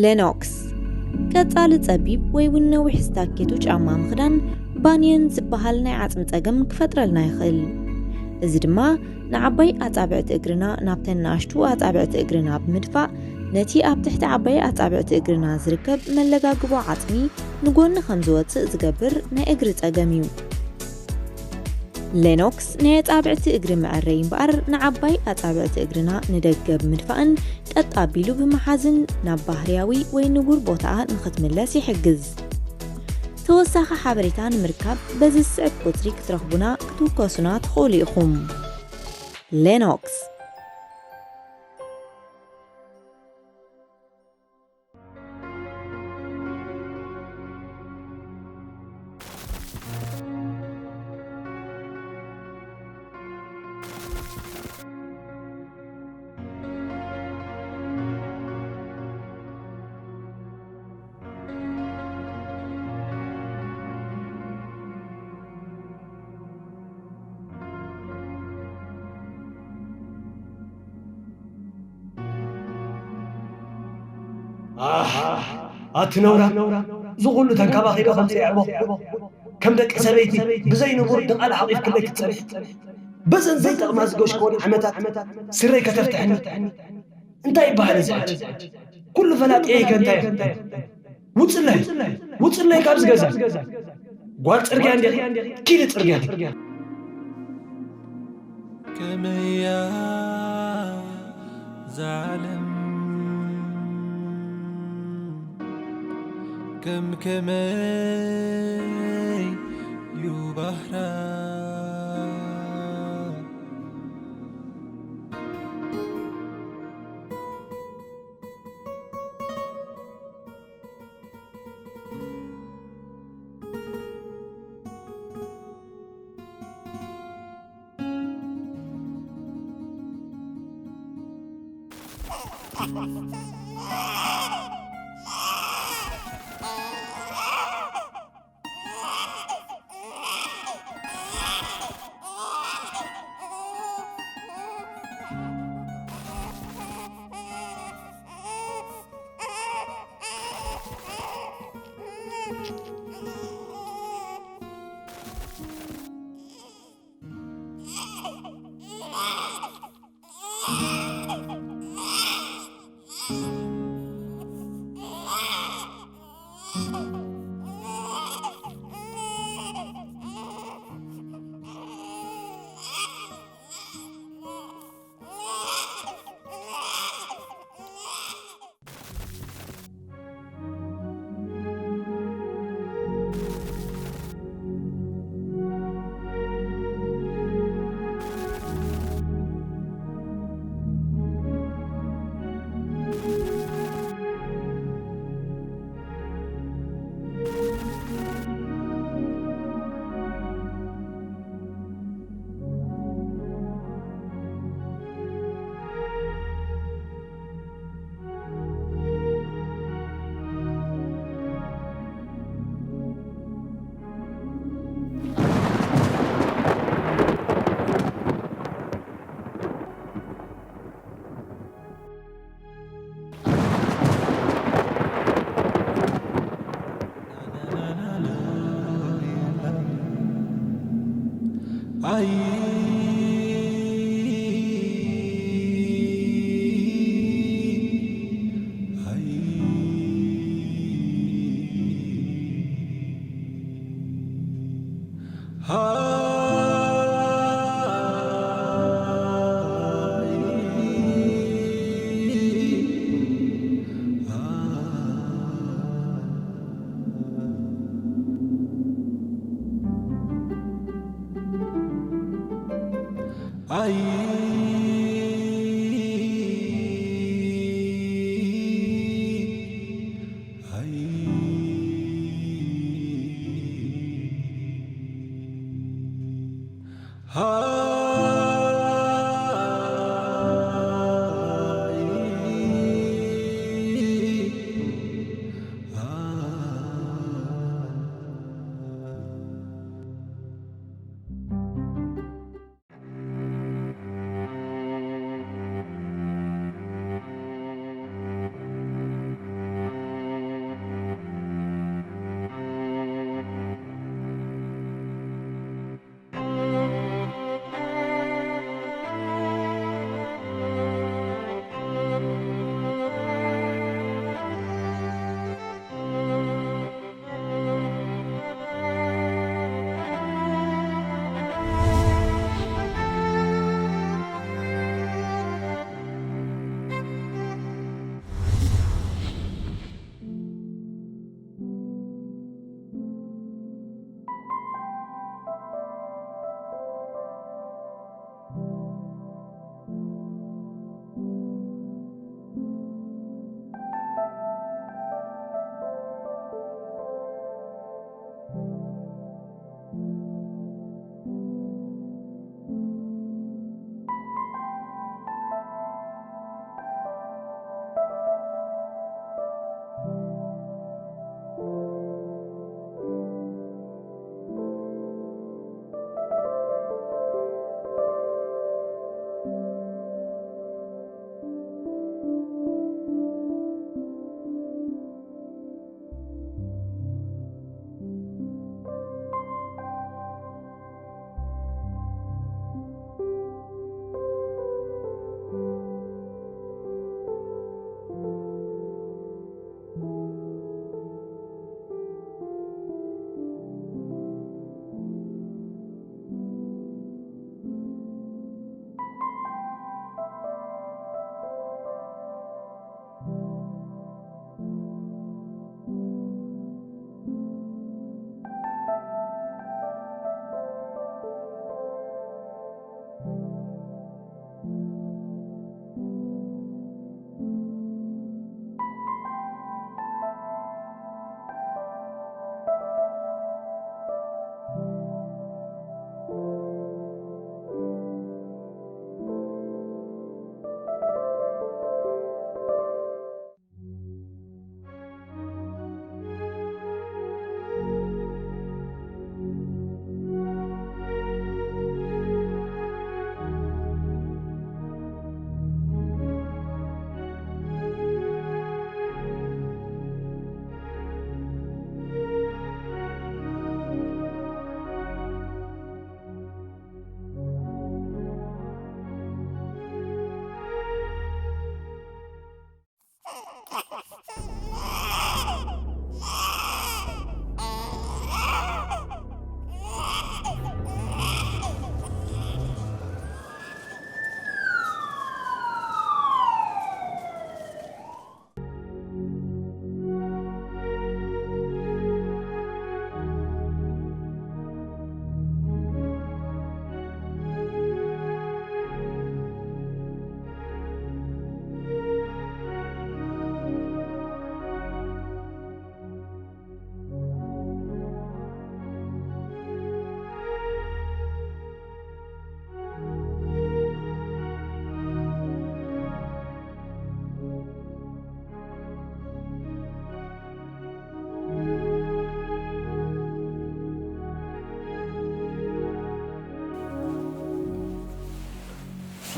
ሌኖክስ፣ ቀጻሊ ጸቢብ ወይ እውን ነዊሕ ስታኬቶ ጫማ ምኽዳን ባንየን ዝበሃል ናይ ዓጽሚ ጸገም ክፈጥረልና ይኽእል። እዚ ድማ ንዓባይ ኣጻብዕቲ እግርና ናብተን ንኣሽቱ ኣጻብዕቲ እግርና ብምድፋእ፣ ነቲ ኣብ ትሕቲ ዓባይ ኣጻብዕቲ እግርና ዝርከብ መለጋግቦ ዓጽሚ ንጎኒ ከም ዝወጽእ ዝገብር ናይ እግሪ ጸገም እዩ። ሌኖክስ ናይ ኣጻብዕቲ እግሪ መዐረዪ እምበኣር፣ ንዓባይ ኣጻብዕቲ እግርና ንደገ ብምድፋእን ቀጥ ኣቢሉ ብምሓዝን ናብ ባህርያዊ ወይ ንቡር ቦታኣ ንኽትምለስ ይሕግዝ። ተወሳኺ ሓበሬታ ንምርካብ በዚ ዝስዕብ ቁጽሪ ክትረኽቡና ክትውከሱና ትኽእሉ ኢኹም። ሌኖክስ። ኣህ፣ ኣቲ ነውራ፣ እዚ ኩሉ ተንከባኺበ ከምዚ የዕቦ፣ ከም ደቂ ሰበይቲ ብዘይ ንቡር ድቓላ ሓቒፍክለይ ክትጸንሒ፣ በዘን ዘይጠቕማ ዝገሽኮኒ ዓመታት ስረይ ከተፍትሕኒ፣ እንታይ ይበሃል እዚ ሕጂ? ኩሉ ፈላጥየይ ከ እንታይ እዩ? ውፅለይ፣ ውፅለይ ካብዚ ገዛ። ጓል ፅርግያ እንዲኺ፣ ኪዲ ፅርግያ። ከመያ ዛለም ከም ከመይ ዩ ባህራ።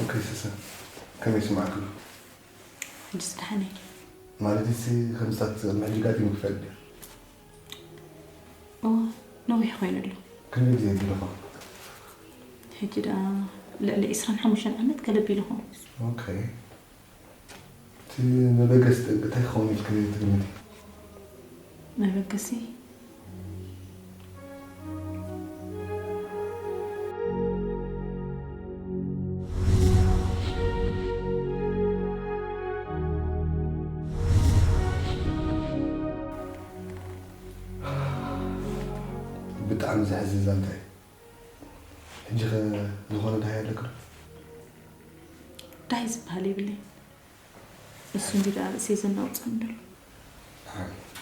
ከይሰሰ ከመይ ስማዕክ? ሕጅስ ደሓነይ። ማለት ሲ ከምስታት መሕጅጋት ይምክፈል ድያ? እዋ፣ ነዊሕ ኮይኑ ኣሎ። ክንደይ ግዜ ኣቢልኻ? ሕጂ ደኣ ልዕሊ ዕስራን ሓሙሽተን ዓመት ገለብ ኢልኹ። ኦኬ። እቲ መበገሲ ጠንቂ እንታይ ክኸውን ኢልክ ትግምቲ? መበገሲ? ብጣዕሚ ዘሕዝን ዛንታ እዩ። ሕጂ ኸ ዝኾነ ዳሃይ ኣለካ ዶ? ዳሃይ ዝበሃል የብለይ። እሱ እንዲ ደኣ ርእሰይ ዘናውፀኒ ዘሎ።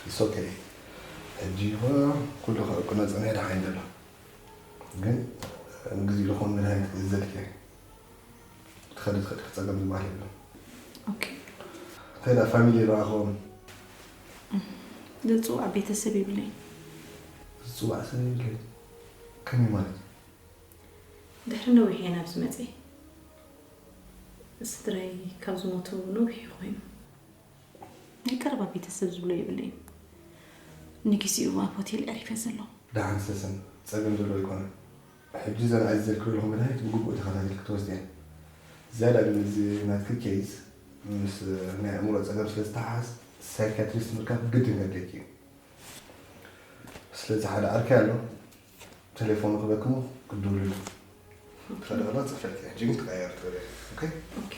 It's okay። ሕጂ ይኹን ኩሉ ከእቅኖ ጸኒሐ ደሓን ዘሎ። ግን ንግዜኡ ዝኾን መድሃኒት ክእዘልኪ እየ። ትኸዲ ትኸዲ ክጸገም ዝበሃል የብለን። ኦኬ። እንታይ ደኣ ፋሚሊ ይረኣኹም? ዝጽዋዕ ቤተሰብ የብለይ። ዝጽዋዕ ሰብ የብለይ? ከመይ ማለት? ድሕሪ ነዊሕ እየ ናብዚ መጽየ። ስድራይ ካብ ዝሞቱ ነዊሕ እዩ ኮይኑ። ናይ ቀረባ ቤተሰብ ዝብሎ የብለይን። ንጊዜኡ ኣብ ሆቴል ዕሪፈ ዘለኹ። ደሓን ሰሰን፣ ጸገም ዘለዎ ኣይኮነን። ሕጂ እዘን ኣዚዘልክለኹ መድሃኒት ብግቡእ ተኸታቲልኪ ክትወስድየን። ዝያዳ ግን እዚ ናትኪ ኬዝ ምስ ናይ ኣእምሮ ጸገም ስለ ዝተሓሓዝ ሳይካትሪስት ምርካብ ግድን ከድልየኪ እዩ። ስለዚ ሓደ ዓርከይ ኣሎ፣ ቴሌፎኑ ክበክሞ ክትድውልሉ። ትኸዲ ከላ ጽሕፈልኪ፣ ሕጂ ግን ትቀያየር ትበለ። ኦኬ? ኦኬ።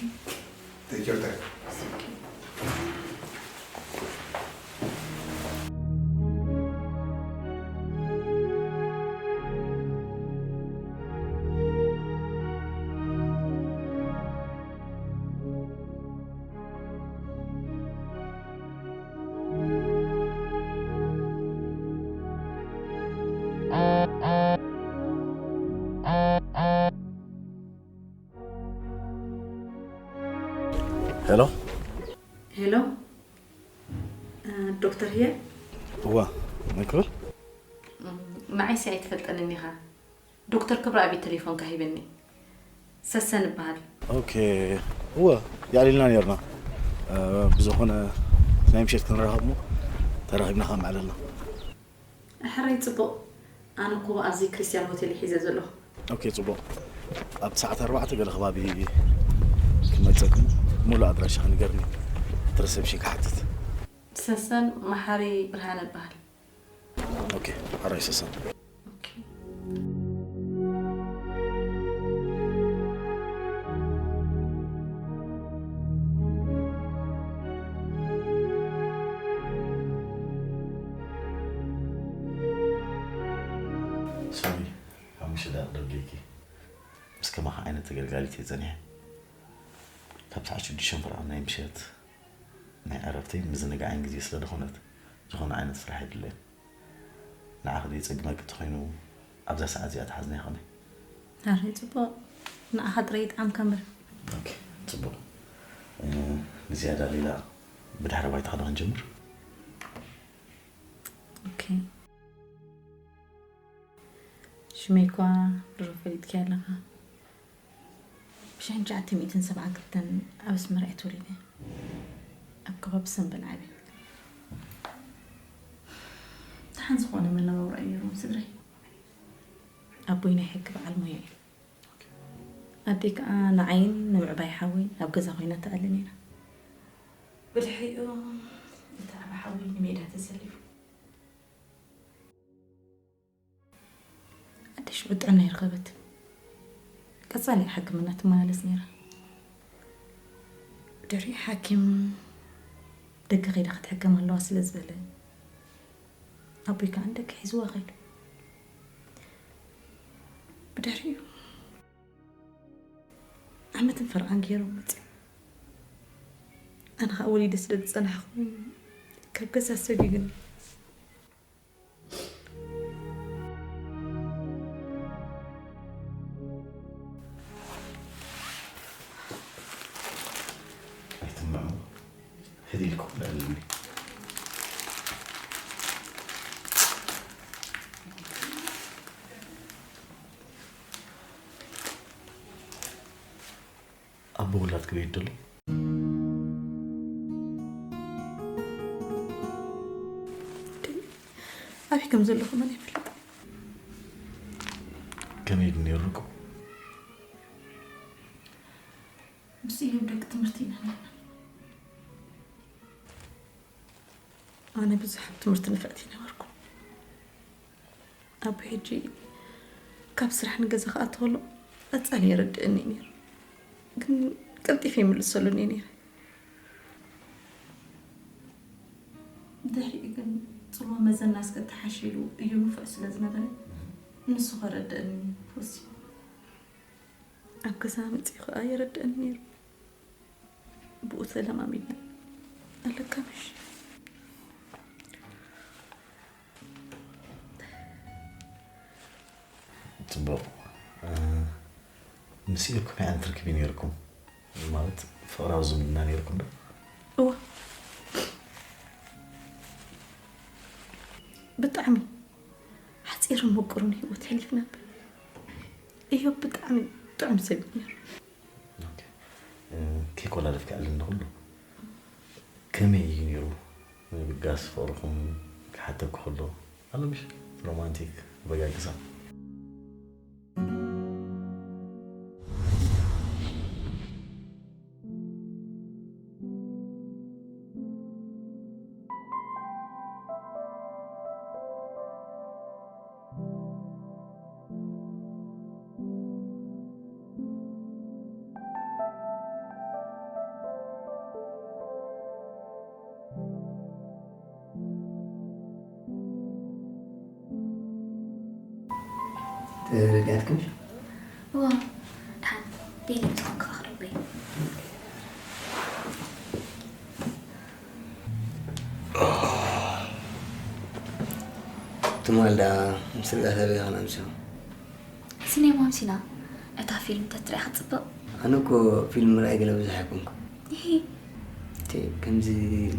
Take your time። ሄሎ። ሄሎ፣ እ፣ ዶክተር ህየ? እዋ፣ መን ክብል? እም፣ ንዓይሲ ኣይትፈልጠንን ኢኻ። ዶክተር ክብረኣብ እዩ ቴሌፎንካ ሂበኒ። ሰሰን እበሃል። ኦኬ፣ እወ፣ የዕሊልና ነይርና። እ፣ ብዝኾነ ናይ ምሸት ክንራኸብ እሞ ተራኺብና ከማዕለልና። ሕራይ ጽቡቕ። ኣነ እኮ ኣብዚ ክሪስቲያን ሆቴል ሒዘ ዘለኹ። ኦኬ፣ ጽቡቕ። ኣብቲ ሰዓት ኣርባዕተ ገለ ከባቢ ክመጸኩም፣ ሙሉእ ኣድራሻ ንገርኒ። እቲ ሪሰፕሽን ክሓትት። ሰሰን መሓሪ ብርሃነ እበሃል። ኦኬ፣ ሕራይ ሰሰን። ኦኬ። ሶሪ፣ ሓሙሽተ ደቂቕ ደው ኢለኪ። ምስ ከማኻ ዓይነት ተገልጋሊት እየ ጸኒሐ። ካብ ሰዓት ሽዱሽተ ፍርቓ ናይ ምሸት ናይ ዕረፍተይን ምዝንጋዕን ግዜ ስለ ዝኾነት፣ ዝኾነ ዓይነት ስራሕ የድልየን። ንዓኺ ዘየጸግመኪ እንተኾይኑ፣ ኣብዛ ሰዓት እዚኣ ትሓዝኒ ኣይኮነይ። ኣረ፣ ጽቡቕ። ንዓኻ ጥራይ ይጥዓምካ እምበር። ኦኬ፣ ጽቡቕ። እ፣ ንዝያዳ ሌላ ብድሕሪ ባይታኻ ዶ ክንጅምር? ኦኬ። ሽመይ እኳ ድሮ ፈሊጥካዮ ኣለኻ። ብሽሕን ትሽዓተ ሚእትን ሰብዓን ክልተን ኣብ ኣስመራ እየ ተወሊደ። ኣብ ከባቢ ሰምበል ዓብየ። ደሓን ዝኾነ መነባብሮ እዩ ነይሮም ስድራይ። ኣቦይ ናይ ሕጊ በዓል ሞያ እዩ። ኣደይ ከኣ ንዓይን ንምዕባይ ሓወይን ኣብ ገዛ ኮይና ትኣሊ ነይራ። ብድሕሪኡ እቲ ዓቢ ሓወይ ንሜዳ ተሰሊፉ። ኣደይ ሽዑ ጥዕና ኣይረኸበትን። ቀጻሊ ሕክምና ትመላለስ ነይራ። ድሕሪኡ ሓኪም ደገ ከይዳ ክትሕከም ኣለዋ ስለ ዝበለ፣ ኣቦይ ከኣ ንደገ ሒዝዋ ከይዱ። ብድሕሪኡ ዓመትን ፈርቓን ገይሮም መጺኦም። ኣነ ኸኣ ወሊደ ስለ ዝጸናሕኹ ካብ ገዛ ሰጒግኒ። ኣይትምዕሙ። ህድእ ኢልኩም ልዕልኒ። ብውላድ ክበይ ይደሉ? ኣበይ ከም ዘለኹ መን ይፈልጥ? ከመይ ድዩ ነይሩ ርቁ? ምስ እዮም ደቂ ትምህርቲ ኢና ነርና። ኣነ ብዙሕ ኣብ ትምህርቲ ንፍዕቲ ነበርኩ። ኣቦይ ሕጂ ካብ ስራሕ ንገዛ ክኣቱ ከሎ ቀጻሊ የረድእኒ እዩ ነይሩ። ግን ቀልጢፈ ይምልሰሉን እየ ነይረ። ድሕሪኡ ግን ጽልዋ መዘና እስከ ተሓሺሉ እዩ ንፉዕ ስለ ዝነበረ ንሱ ከረድእኒ ወሲኑ። ኣብ ገዛ መጺኡ ከኣ የረድእኒ ነይሩ። ብኡ ተለማሚድና ኣለካ ምሽ? ጽቡቕ። እ፣ ምስ ኢር ከመይ ዓይነት ርክብ እዩ ነይርኩም? ማለት ፍቕራዊ ዝምድና ነይርኩም ዶ? እወ። ብጣዕሚ ሓጺርን ምቁርን ህይወት ሕሊፍና ነበር። እዮብ ብጣዕሚ ጥዑም ሰብ እዩ ነይሩ። ኦኬ። እ፣ ከይኮላለፍካ ኣዕልኒ ኩሉ። ከመይ እዩ ነይሩ? ምብጋስ ፍቕርኹም ክሓተኩ ከሎ ኣሎ ምሽ? ሮማንቲክ ኣበጋግሳ። ተረዲኣትክምሽ? እዋ፣ ደሓን ደይነ ብዝኾንካ ክረበይ። ትማል ደኣ ምስ ርጋታ ርኢኻና ምሽ? ሲኔማ ኣምሲና እታ ፊልም ተትሪኣ ክትጽብቕ። ኣነ እኮ ፊልም ምርኣይ ገለ ብዙሕ ኣይኮንኩ። እሂ። እቲ ከምዚ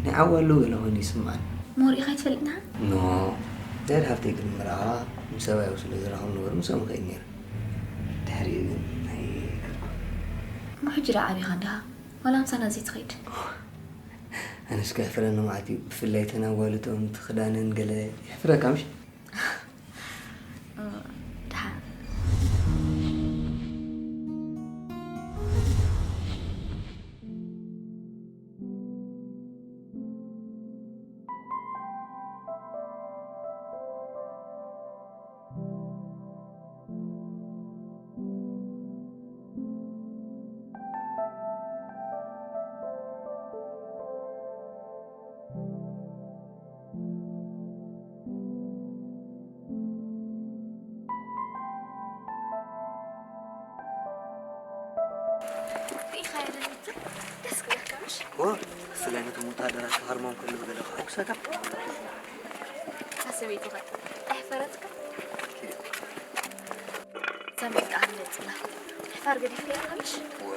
ናይ ዓዋ ኣለዉ ገለ ኮይኑ ይስምዓኒ። እሞ ርኢኻ ኣይትፈልጥን ኢኻ? ኖ። ዳድ ሃፍተይ ቅድሚ መርዓዋ ምስ ሰብኣዩ ስለ ዝራኸብ ነበሩ ምስኦም ይኸይድ ነይረ። ድሕሪኡ ግን ናይ እሞ ሕጂ ደኣ ዓቢኻ እንዲኻ? ዋላ ምሳና ዘይትኸይድ? ኣነስ ከሕፍረኒ መዓት እዩ። ብፍላይ እተን ኣዋልድ እቶም እቲ ክዳነን ገለ የሕፍረካ ምሽ? ደሓን። ርኢኻዮ ዶ ኒኪ? ደስ ክብለካ ምሽ? እወ፣ ብፍላይ ነቶም ወተሃደራት ክሃርሞም ከለዉ ገለ ከሐጉሰካ። እታ ሰበይቲ ኸ ኣይሕፈረትካ? እዛ መርቃ ሃለጽላ። ምሕፋር ገዲፍካያ ኢኻ ምሽ? እወ።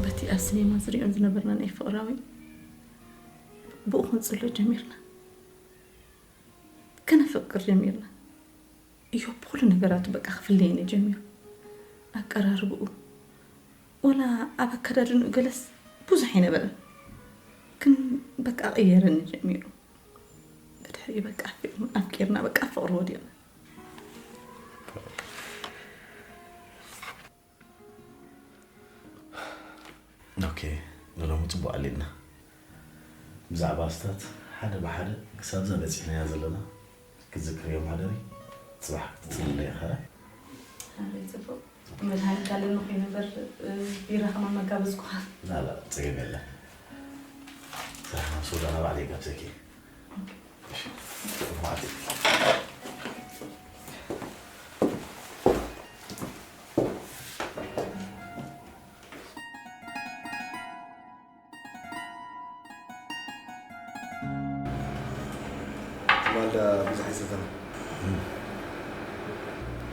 በቲ ኣብ ሲኔማ ዝሪኦን ዝነበርና ናይ ፍቕራዊ ብኡ ክንጽሎ ጀሚርና። ከነፍቅር ጀሚርና። እዮብ ብኹሉ ነገራቱ በቃ ክፍለየኒ ጀሚሩ። ኣቀራርብኡ፣ ወላ ኣብ ኣከዳድንኡ ገለስ ብዙሕ ኣይነበረን። ግን በቃ ቀየረኒ ጀሚሩ። ብድሕሪኡ በቃ ኣፍቂርና፣ በቃ ኣብ ፍቕሪ ወዲቕና። ኦኬ፣ ንሎሚ ጽቡቕ ኣሊልና። ብዛዕባ ኣስታት ሓደ ብሓደ ክሳብ እዛ በጺሕናያ ዘለና ክትዝክርዮ ማሕደሪ፣ ጽባሕ ክትጽልለይ ኢኻ። ኣበይ ጽቡቕ። መድሃኒት ኣለኒ ኮይኑ እምበር፣ እ፣ ቢራ ከማን መጋበዝኩኻ። ላ፣ ላ፣ ጸገም የለን። ስራሕ ምስ ወዳእና ባዕለይ ይጋብዘኪ። ኦኬ። እሺ። ጽቡቕ መዓልቲ። ትማል ዳ ብዙሕ ኣይሰተና።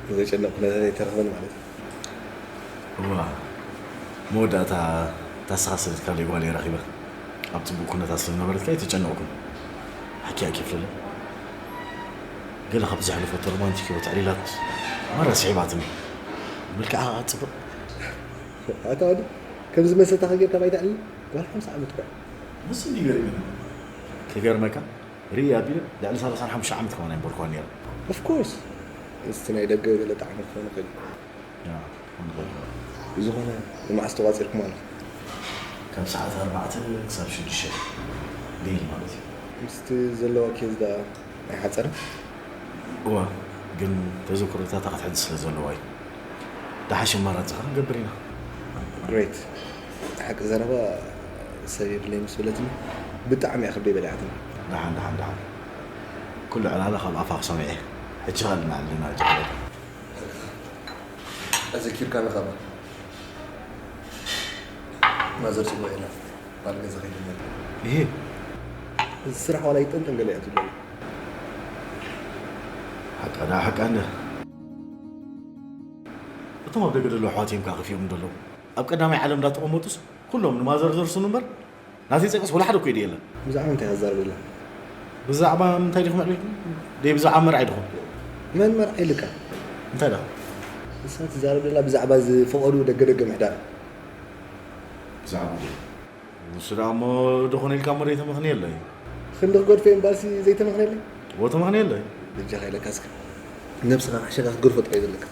ብዘጨንቕ ኩነታት ኣይተረኽበን ማለት እዩ። እዋ፣ መወዳእታ እታ ንስኻ ዝሰደድካለይ ጓል እየ ረኺበ። ኣብ ጽቡቕ ኩነታት ስለ ዝነበረት ኣይተጨነቕኩን። ሓኪ ኣይከፍለለን። ገለ ካብ ዘሕለፈቶ ሮማንቲክ ህይወት ዕሊላት ማራ ስዒባትኒ። መልክዓ ጽቡቕ። ኣታ ወዲ ከምዚ መሰታኻ ጌርካ ባይታ ዕሊ ጓል ሓምሳ ዓመት እኳ ምስ እንዲገርም ክገርመካ ርኢ ኣቢለ ልዕሊ ሰላሳን ሓሙሽተ ዓመት ከማን ኣይንበልኳን ነይረ። ኦፍኮርስ ምስቲ ናይ ደገ ገለ ጣዕሚ ክኾን ይኽእል እዩ። ያ፣ ክኾን ይኽእል እዩ። ብዝኾነ ንመዓስ ተቋፂርኩም ኣሎ? ካብ ሰዓት ኣርባዕተ ክሳብ ሽዱሽተ ሌይል ማለት እዩ። ምስቲ ዘለዋ ኬዝ ደኣ ኣይሓፀረን? እዋ ግን ተዘክሮታታ ክትሕዝ ስለ ዘለዋ እዩ። ደሓሽ ኣማራፂ ከዓ ክንገብር ኢና። ግሬት። ሓቂ ዘረባ ሰብ የብለይ ምስ በለትኒ ብጣዕሚ እያ ክብደይ በሊዓትኒ። ደሓን ደሓን ደሓን ኩሉ ዕላላ ካብ ኣፋ ክሰምዐ ሕጂ ኸልና ኣለና ጃዕለት ኣዘኪርካኒ ካባ ማዘር ጽቡቕ ኢላ ባል ገዛ ከይደመር ይሄ እዚ ስራሕ ዋላ ይጠንጠን ገለ እያ ትብለኒ። ሓቃ ደኣ ሓቃ እንደ እቶም ኣብ ደገ ዘለዉ ኣሕዋት እዮም ከዓ ከፊኦም ዘለዉ ኣብ ቀዳማይ ዓለም እንዳተቐመጡስ ኩሎም ንማዘር ዘርስኑ እምበር ናተይ ፀቅስ ወላ ሓደ እኮ ኢደ የለን። ብዛዕባ እንታይ እያ ትዛረብ ዘላ? ብዛዕባ ምንታይ ዲኹም ኣዕሊልኩም? ደይ ብዛዕባ መርዓይ ዲኹም? መን መርዓ ኢልካ? እንታይ ደኣ? ንሳ ትዛረብ ዘላ ብዛዕባ ዝፈቐዱ ደገ ደገ ምሕዳር። ብዛዕባ ጉዳይ ንሱ ደኣ እሞ ደኾነ ኢልካ እሞ ደይተመኽንየለይ። ክንዲ ክገድፎ እምበኣርሲ ዘይተመኽንየለይ? እዎ ተመኽንየለይ። በጃኻ ኢለካ እስከ ነብስኻ ክሕሸካ ክትገድፎ ጥራይ እዩ ዘለካ።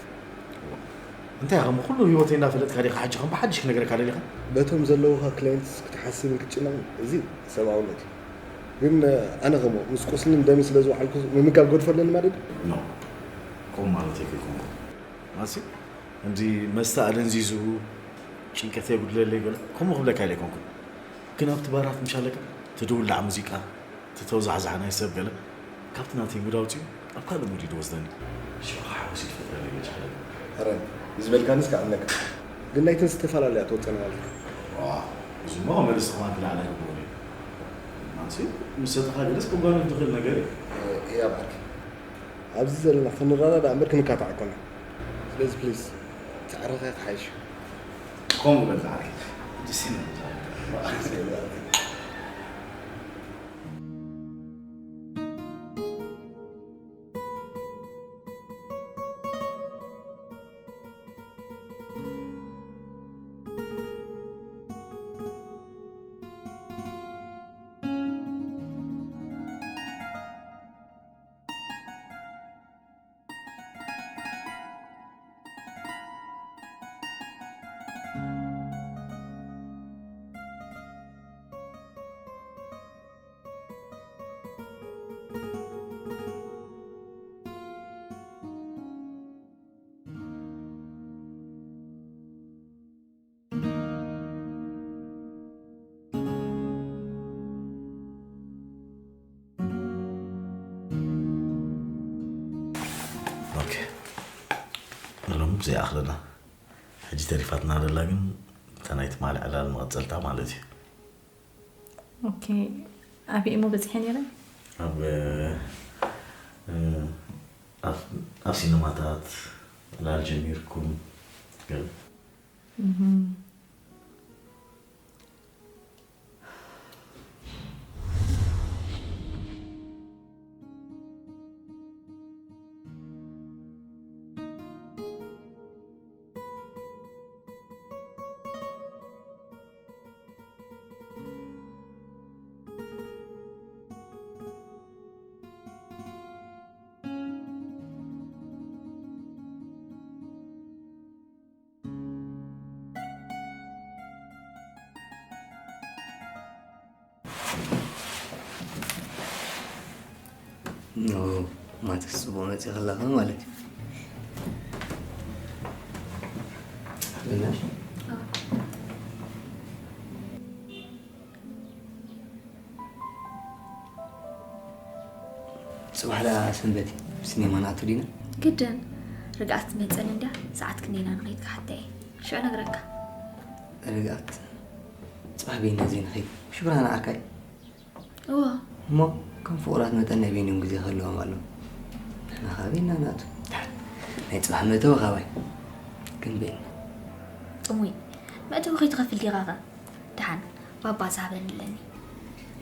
እንታይ ከም ኩሉ ህይወተይ እንዳፈለጥካ ዲኻ ሕጂ ከም ብሓድሽ ክነግረካ ደሊኻ? በቶም ዘለውኻ ክላይንትስ ክትሓስብን ክትጭነቕን እዚ ሰብኣውነት እዩ። ግን ኣነ ከሞ ምስ ቁስልን ደምን ስለ ዝወዓልኩ ምምጋብ ገድፎ ኣለኒ ማለት ድዩ? ኖ፣ ከምኡ ማለተይ ከይኮንኩ። ማለትሲ ከምዚ መስተ ኣደንዚዙ ጭንቀት የጉድለለይ ገለ ከምኡ ክብለካ ኢለ ኣይኮንኩን። ግን ኣብቲ ባራት ምሽ ኣለካ እቲ ድውላዕ ሙዚቃ፣ እቲ ተውዛዕዛዕ ናይ ሰብ ገለ ካብቲ ናተይ ሙድ ኣውጺኡ ኣብ ካልእ ሙድ እዩ ዝወስደኒ። ሽዑ ሓጎስ እዩ ዝፈጥረለይ በጃ ሓለል። ሕራይ ንዝበልካንስ ክኣምነካ። ግን ናይተን ዝተፈላለያ ትወጸን ማለት እዩ። ዋእ፣ እዚ እሞ ካብ መልሲ ከማን ንላዕሊ ኣይግብኦን እዩ። ማለትሲ ምስ ሰተኻ ገለስ ከጓንፍ ዝኽእል ነገር እዩ። እያ በዓልኪ። ኣብዚ ዘለና ክንረዳዳእ እምበር ክንካታዕ ኣይኮናን። ስለዚ ፕሊስ ተዕርኸ ክሓይሽ እዩ። ከምኡ በል ዝዓርከይ። ደስ ይብል። ሎም ዘይኣኽለና ሕጂ ተሪፋትና ደላ ግን እታ ናይ ትማሊ ዕላል መቐፀልታ ማለት እዩ። ኦኬ ኣበይ እሞ በፂሐ ነይረ? ኣብ ኣብ ሲነማታት ዕላል ጀሚርኩም ገለ ማተስ ፅቡቅ መፂ ከለካ ማለት እዩ ፅባሕ ደኣ ሰንበት እዩ ሲኔማ ንኣቱ ዲና ግድን ርግኣት ትመፀኒ እንድያ ሰዓት ክንደይና ንኸይድ ክሓታ እየ ሽዑ ነግረካ ርግኣት ፅባሕ ቤና ዘይንኸይድ ሽብራ ንኣርካይ እዋ እሞ ከም ፍቑራት መጠን ናይ ቤንዮም ግዜ ክህልዎም ኣሎ ንሕና ከዓ ቤና ንኣቱ ናይ ፅባሕ መእተዊ ካባይ ግን ቤና ጥሙይ መእተዊ ከይትኸፍል ዲኻ ኸ ደሓን ባባ ዝሃበኒ ኣለኒ።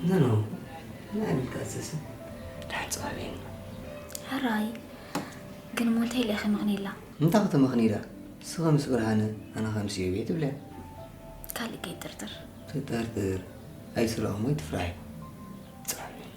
ኖ ኖ፣ ንዓይ ኢልካ ኣዘዘ። ሓንጻበኒ። ሕራይ ግን እሞ እንታይ ኢለ ከመቕኒላ? እንታይ ከተመኽኒዳ? ንስኻ ምስ ብርሃነ ኣነ ከም ስዮቤ ትብልያ። ካልእ ከይጥርጥር። ትጠርጥር ኣይስረቕሞ ይትፍራሕ። ጻዕቤን።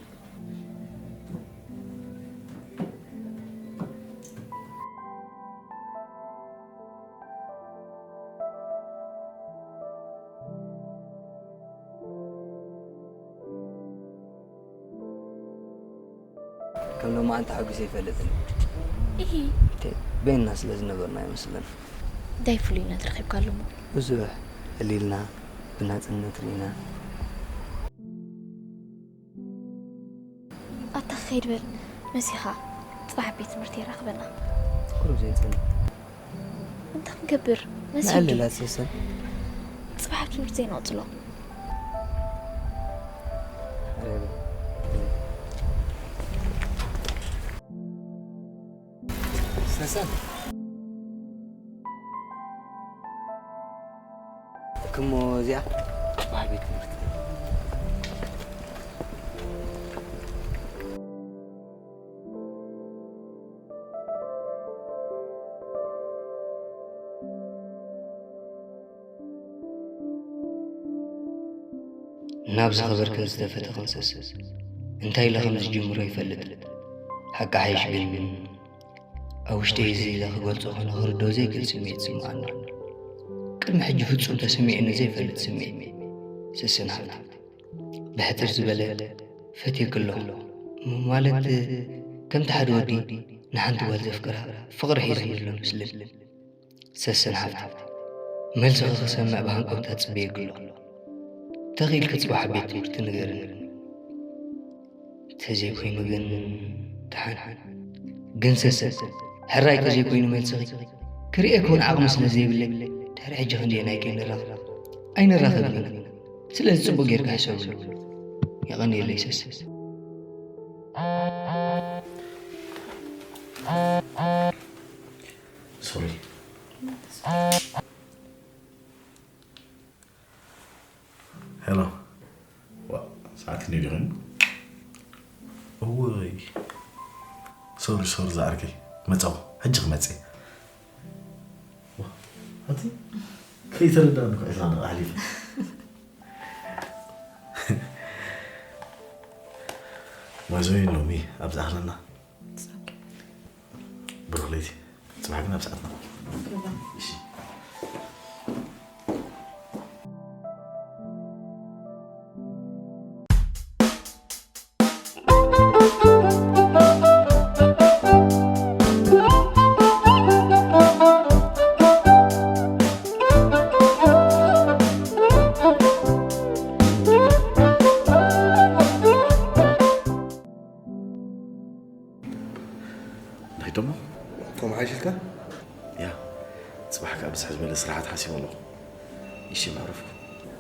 ከም ሎማዓንቲ ሓጒሰ ኣይፈልጥን። እሂ። እቴ፣ በይንና ስለ ዝነበርና ይመስለኒ። እንታይ ፍሉይነት ረኺብካሉ እሞ? ብዙሕ ዕሊልና ብናጽነት ርኢና። ኣታ ክኸይድ በል መሲኻ፣ ጽባሕ ቤት ትምህርቲ የራኽበና። ቁሩብ ዘይጸንሕ። እንታይ ክንገብር መሲሉ? ንዕልላት ሰሰን። ጽባሕ ትምህርቲ ዘይንቕጽሎ። ሰሰን። እክሞ እዚኣ ጽባሕ ቤት ትምህርቲ። ናብ ዝኸበርክን ዝተፈተኽን ሰስ እንታይ ኢለ ከም ዝጅምሮ ይፈልጥ። ሓቂ ሓይሽ ግን ኣብ ውሽጠይ እዚ ኢለ ክገልጾ ኮነ ክርድኦ ዘይክእል ስምዒት ይስምዓኒ ኣሎ። ቅድሚ ሕጂ ፍጹም ተሰሚዑኒ ዘይፈልጥ ስምዒት። ሰሰን ሓፍቲ፣ ብሕጽር ዝበለ ፈትየኪ ኣለኹ። ማለት ከምቲ ሓደ ወዲ ንሓንቲ ጓል ዘፍቅራ ፍቕሪ ሒዙ ዘሎ ምስልን። ሰሰን ሓፍቲ፣ መልስኺ ክሰምዕ ብሃንቀውታ ጽበየኪ ኣለኹ። ተኺኢልኪ ጽባሕ ኣብ ቤት ትምህርቲ ንገርኒ። ተዘይኮይኑ ግን ደሓን። ግን ሰሰን፣ ሕራይ ተዘይኮይኑ መልስኺ ክርእየኪ እውን ዓቕሚ ስለ ዘይብለይ ድሕሪ ሕጂ ክንደየናይ ከይንራኸብ ኣይንራኸብን ኢና። ስለዚ ጽቡቕ ጌርካ ሕሰበሉ። የቐንየለይ ሰሰን። ሶሪ። ሄሎ። ዋ፣ ሰዓት ክንደይ ድዩ ኮይኑ? እውይ። ሶሪ፣ ሶሪ ዝዓርከይ። መጻኹ። ሕጂ ክመጽእ እየ። ዋ፣ ኣቲ ከይተረዳእኒ እኮ ዒስራ ደቂቕ ኣሕሊፈ። ማይዞይ ሎሚ ኣብ ዝኣኽለና። ብሩኽ ለይቲ። ጽባሕ ግን ኣብ ሰዓትና። እሺ። እንታይ ደሞ? ከምኡ ሓይሽልካ? ያ፣ ጽባሕ ከኣ ብዝሕ ዝበለ ስራሓት ሓሲበ ኣለኹ። ይሺ መዕረፍኩ።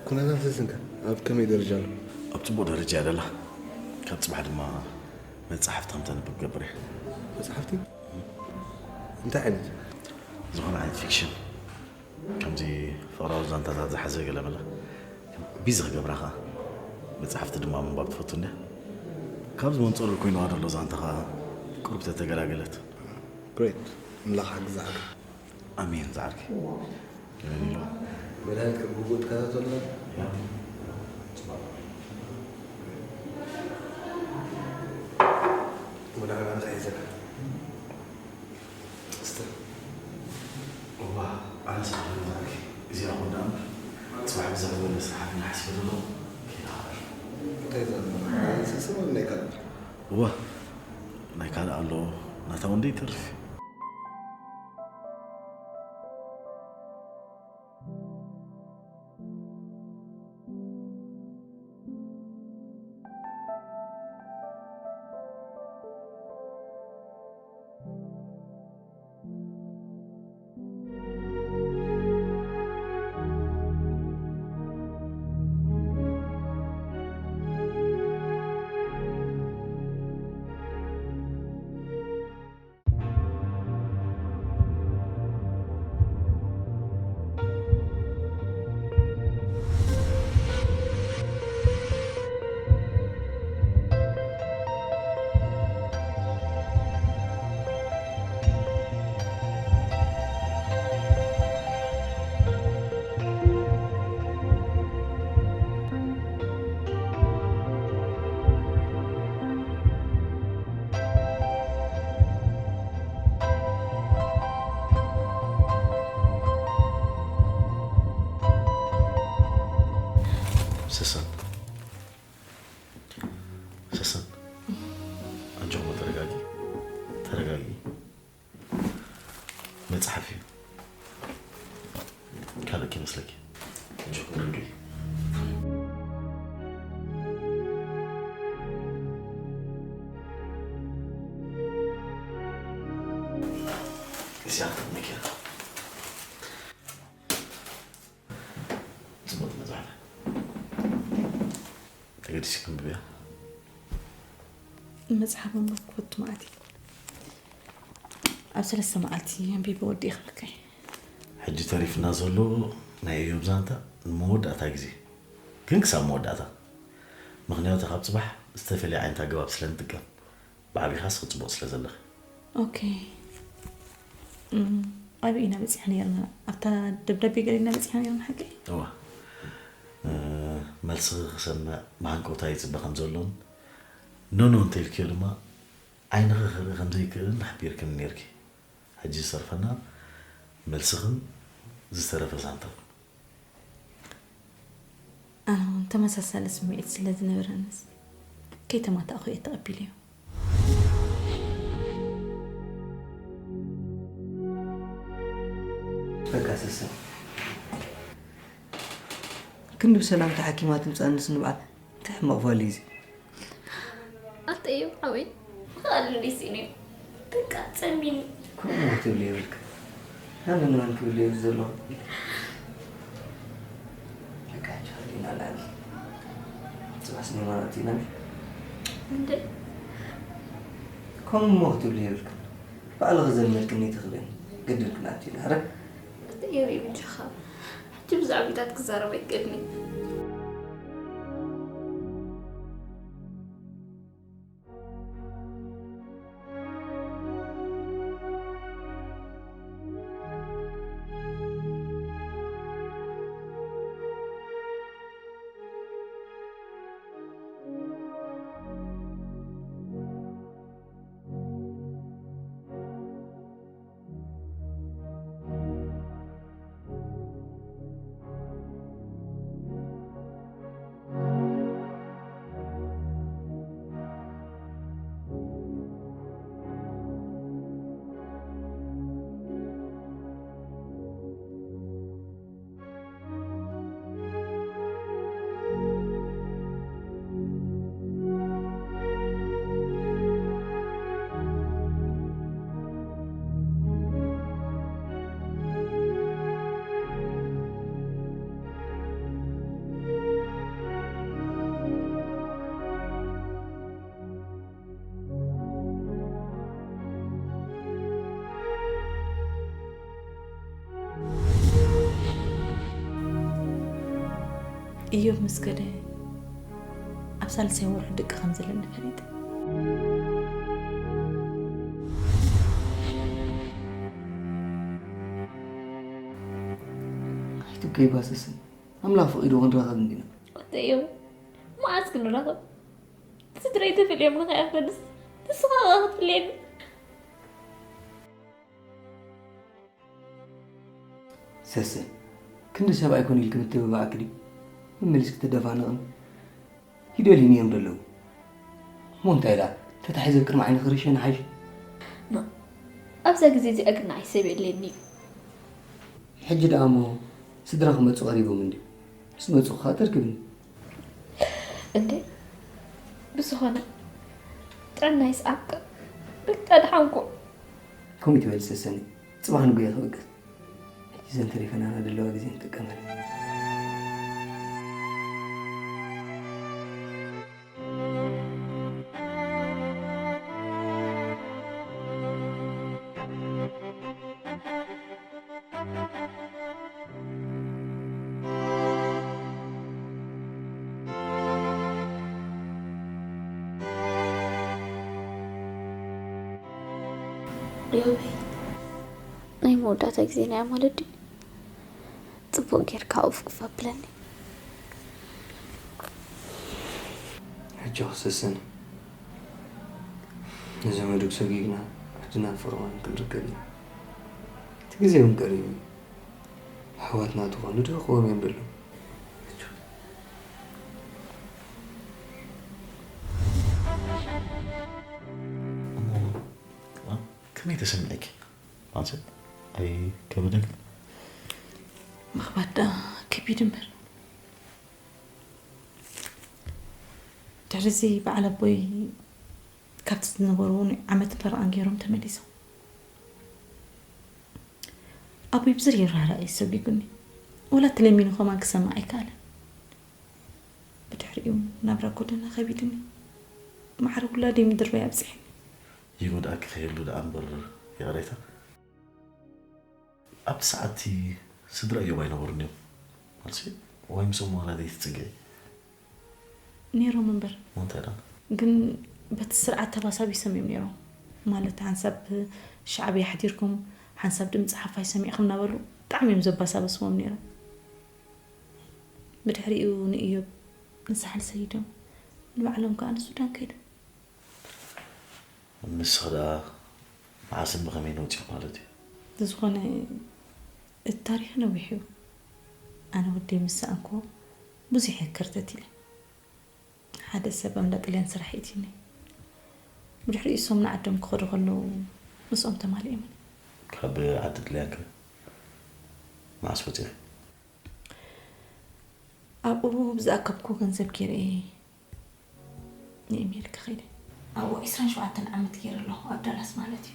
ኩነታት ስስንከ ኣብ ከመይ ደረጃ ኣሎ? ኣብ ጽቡቕ ደረጃ እያ ደላ። ካብ ጽባሕ ድማ መጻሕፍቲ ከም ተንብብ ክገብር እየ። መጻሕፍቲ? እንታይ ዓይነት? ዝኾነ ዓይነት ፊክሽን። ከምዚ ፍቕራዊ ዛንታታት ዝሓዘ ገለ መለ ቢዚ ክገብራ ኸኣ። መጻሕፍቲ ድማ ምንባብ ትፈቱ እንድያ። ካብዚ መንጸሉ ኮይንዋ ደሎ ዛንታ ኸኣ ቁሩብ ተተገላገለት። ግሬት። ኣምላኽ ሓግዛኻ። ኣሜን ዝዓርከይ። ኣሜን ኢሉ። መድሃኒት ከም ግቡእ ትከታተሎ። መድሃኒት ኣንተ ሒዘካ። እስተ። እዋ፣ ኣነ ሰዓት ንባዕልኪ እዚኣ ኹን ደኣ እምበር፣ ጽባሕ ብዝሕ ዝበለ ስራሓት ኢና ሓሲበ ዘለኹ። ከይዳ ሃበር። እንታይ ዘሎ? ናይ ስስን ወይ ናይ ካልእ? እዋ፣ ናይ ካልእ ኣሎ፣ ናታ እውን ደይተርፍ። ሰሰን፣ ሰሰን፣ ኣጆኹ ተረጋጊ፣ ተረጋጊ። መጽሓፍ እዩ። ካልእ ከይመስለኪ። ኣጆኹ ተረጋጊ። እዚኣ መኪና። ጽቡቕ መጽሓፍ። ተገዲስኪ ከንብብያ። መጽሓፍ ምንባብ ክፈቱ መዓት እየ። ኣብ ሰለስተ መዓልቲ ኣንቢበ ወዲእ ክበካ እየ። ሕጂ ተሪፍና ዘሎ ናይ እዮብ ዛንታ ንመወዳእታ ግዜ፣ ግን ክሳብ መወዳእታ። ምኽንያቱ ካብ ጽባሕ ዝተፈልየ ዓይነት ኣገባብ ስለ ንጥቀም፣ ብዓቢኻስ ክጽቡቕ ስለ ዘለኺ። ኦኬ። እም፣ ኣበይ ኢና በጺሕና ነይርና? ኣብታ ደብዳቤ ገለ ኢና በጺሕና ነይርና ሓቂ? እዋ። እ፣ መልስኺ ክሰምዕ ብሃንቀውታ ይጽበ ከም ዘሎን፣ ኖኖ እንተኢልክዮ ድማ ዓይንኺ ክርኢ ከም ዘይክእልን ሓቢርክኒ ነይርኪ። ሕጂ ዝተርፈና መልስኽን ዝተረፈ ዛንታን። ኣነ እውን ተመሳሳሊ ስምዒት ስለ ዝነበረንስ ከይተማታእኹ እየ ተቐቢለዮ። በቃ ሰሰን። ክንዲ ብሰላም ተሓኪማ ትምጻእንስ ንብዓት እንታይ ሕማቕ ፋሊ እዚ? ኣተዮ ሓወይ፣ ምኽኣል እንዲስ ኢነ በቃ ጸሚኒ። ከምኡ ክትብሊ የብልክን። ኣነ ንመን ክብል እየ እዚ ዘለኹ? በቃ ሕጂ ኸዲና ንኣል። ጽባሕ ስኒማ ናእቲ ኢና። እንደ ከምኡ ክትብሊ የብልክን። ባዕልኺ ዘልመድክኒ ትኽእልን ግድን ክንኣቱ ኢና። ኣረ ኣተዮ ይብልኻ። ሕጂ ብዛዕባታት ክዛረብ ኣይክእልን እየ። እዮብ ምስ ከደ ኣብ ሳልሳይ ወርሑ ደቂ ከም ዘለኒ ፈሊጠ። ኣይትብከይ ጓል ሰሰን፣ ኣምላኽ ፈቒዱ ክንራኸብ እንዲና። ኣተዮ፣ መዓስ ክንራኸብ? ስድረይ ተፈልዮም ንኸይኣኽለንስ ንስኻ ኸኣ ክትፍለየኒ። ሰሰን፣ ክንዲ ሰብ ኣይኮን ኢልኪ ምትብባዕኪ ድዩ መመሊስኪ ትደፋነቕኒ? ይደልዩኒ እዮም ዘለዉ። እሞ እንታይ ደኣ፣ ተታሒዘ ኣብ ቅድሚ ዓይኒ ክርሸኒ ሓይሽ። ኖ፣ ኣብዛ ግዜ እዚኣ ግን ንዓይ ሰብ የድልየኒ እዩ። ሕጂ ደኣ እሞ ስድራ ክመጹ ቀሪቦም እንድዩ። ምስ መጹ ከኣ ተርክብኒ። እንዴ፣ ብዝኾነ ጥዕና ይስዓብካ። በቃ ደሓንኩ። ከምኡ ትበሊ ሰሰኒ፣ ጽባሕ ንጉሆ ክብቅዕ። ሕጂ ዘን ተሪፈናና ዘለዋ ግዜ ንጥቀመለን። ዮቤ፣ ናይ መወዳእታ ግዜና እያ ማለት ድዩ? ጽቡቕ ጌርካ ኡፍ ኡፍ ኣብለኒ። ሕጂ ክሰሰኒ። ንዘመዱ ሰጊግና ሕጂ ናብ ፍቕሪ ማንም ክንርከብ ኢና። እቲ ግዜ እውን ቀሪቡ እዩ። ኣሕዋትና ትኾኑ ድኽዎም እዮም ዘለዉ። ሕጂ ከመይ ተሰሚዕኪ? ማለት ኣይከበደን? ምኽባድ ደኣ ከቢድ እምበር፣ ድሕሪ እዚ በዓል ኣቦይ ካብቲ ዝነበሩ ንዓመትን ፈረቓን ገይሮም ተመሊሶም። ኣቦይ ብዘየራርእ እዩ ሰጒጉኒ። ወላ ተለሚኑ ከማን ክሰምዕ ኣይከኣለን። ብድሕሪኡ ናብራ ጎደና ከቢድኒ፣ ማዕረ ውላደይ ምድርባይ ኣብጺሕኒ። ይጎድኣኪ ከይህሉ ደኣ እምበር፣ ይቕሬታ። ኣብቲ ሰዓትቲ ስድራ እዮም ኣይነበሩን እዮም። ማለትሲ፣ ወይ ምስኦም ዋላ ዘይትጽግዒ። ነይሮም እምበር። እንታይ ደኣ? ግን በቲ ስርዓት ተባሳቢሶም እዮም ነይሮም። ማለት፣ ሓንሳብ ሻዕብያ ሓዲርኩም፣ ሓንሳብ ድምፂ ሓፋሽ ሰሚዕኩም እናበሉ ብጣዕሚ እዮም ዘባሳበስዎም ነይሮም። ብድሕሪኡ ንእዮብ ንሳሕል ሰይዶም፣ ንባዕሎም ከኣ ንሱዳን ከይዶም። ንስኺ ደኣ መዓስን ብኸመይን ወጺኹ ማለት እዩ? ብዝኾነ፣ እቲ ታሪኽ ነዊሕ እዩ። ኣነ ወደይ ምስ ሰኣንኩዎ ብዙሕ እየ ከርተት ኢለ። ሓደ ሰብ ኣምዳ ጥልያን ስራሕ ኢትዩኒ። ብድሕሪኡ እሶም ንዓዶም ክኸዱ ከለዉ ምስኦም ተማሊኦምኒ። ካብ ዓዲ ጥልያን ከ መዓስ ወጺኺ? ኣብኡ ብዝኣከብኩዎ ገንዘብ ገይረ እየ ንኤሜሪካ ከይደ። ኣብኡ ዒስራን ሸውዓተን ዓመት ገይረ ኣለኹ፣ ኣብ ዳላስ ማለት እዩ።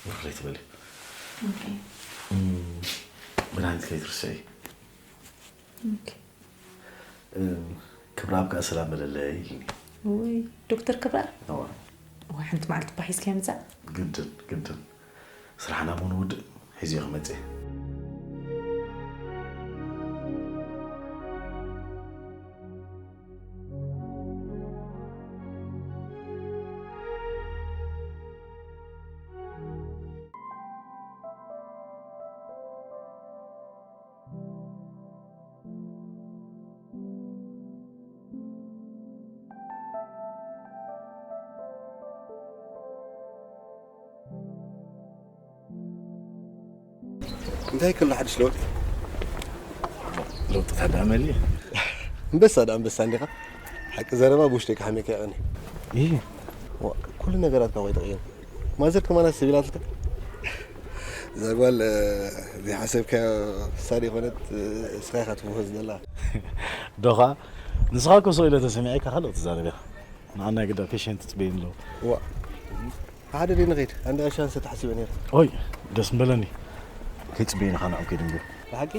ብሩኽ ለይቲ በሊ። ኦኬ። እም፣ መድሃኒት ከይትርስዒ። ኦኬ። እም፣ ክብረኣብ ከኣ ሰላም በለለይ ኢልኒ። ውይ፣ ዶክተር ክብረኣብ? እዋ። እዋ፣ ሓንቲ መዓልቲ እባ ሒዝካዮ ምጻእ። ግድን፣ ግድን። ስራሕና እሞ ንውድእ፣ ሒዘዮ ክመጽእ እየ። እንታይ ከሎ ሓድሽ ለውጢ? ለውጥታት ደኣ መሊእ። ኣንበሳ ደኣ ኣንበሳ እንዲኻ። ሓቂ ዘረባ ብውሽጠይ ክሓምየካ ይቐኒ። እይ። ዋ፣ ኩሉ ነገራትካ እኮ ይተቐየሩ። ማዘር ከማና ሰብ ኢላትልካ። እዛ ጓል፣ እ፣ ዘይሓሰብካዮ ሳሪ ኮነት፣ እ፣ እስኻ ኢኻ ትፈውስ ዘላ። ዶኻ፣ ንስኻ እኮ ስቕ ኢለ ተሰሚዐካ ካልእ ትዛረብ ኢኻ። ንዓና ግዳ ፔሸንት ትጽበዩ ኣለዉ። ዋ። ሓደ ደይ ንኸይድ። ኣንድ ሻንስ ተሓሲበ ነይረ። ኦይ፣ ደስ ምበለኒ። ከይጽበዩ ንኻ ንዕም ከይድንግዮ። ብሓቂ?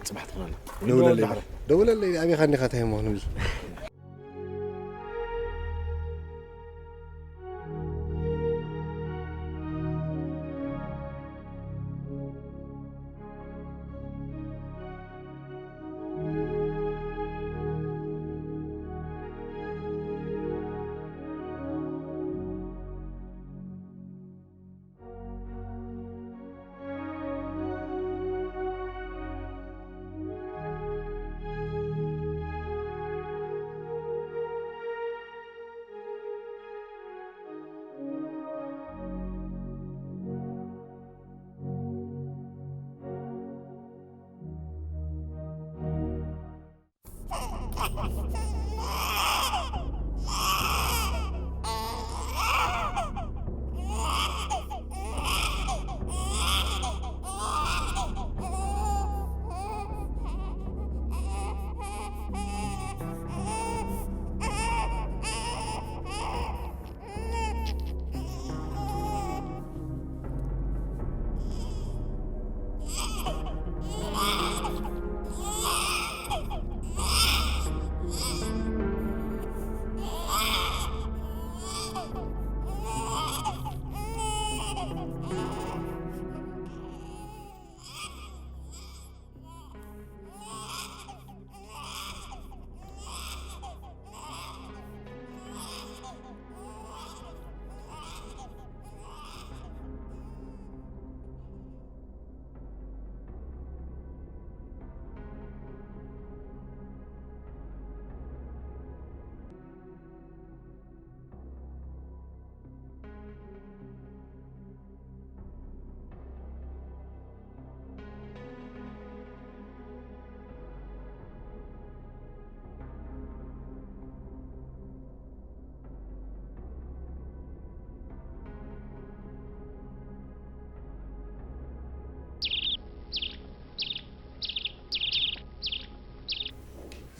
ጽባሕ ትኽናለ። ደውለለይ። ደውለለይ፣ ኣበይ ኻኒኻ እንታይ እሞ ንብል።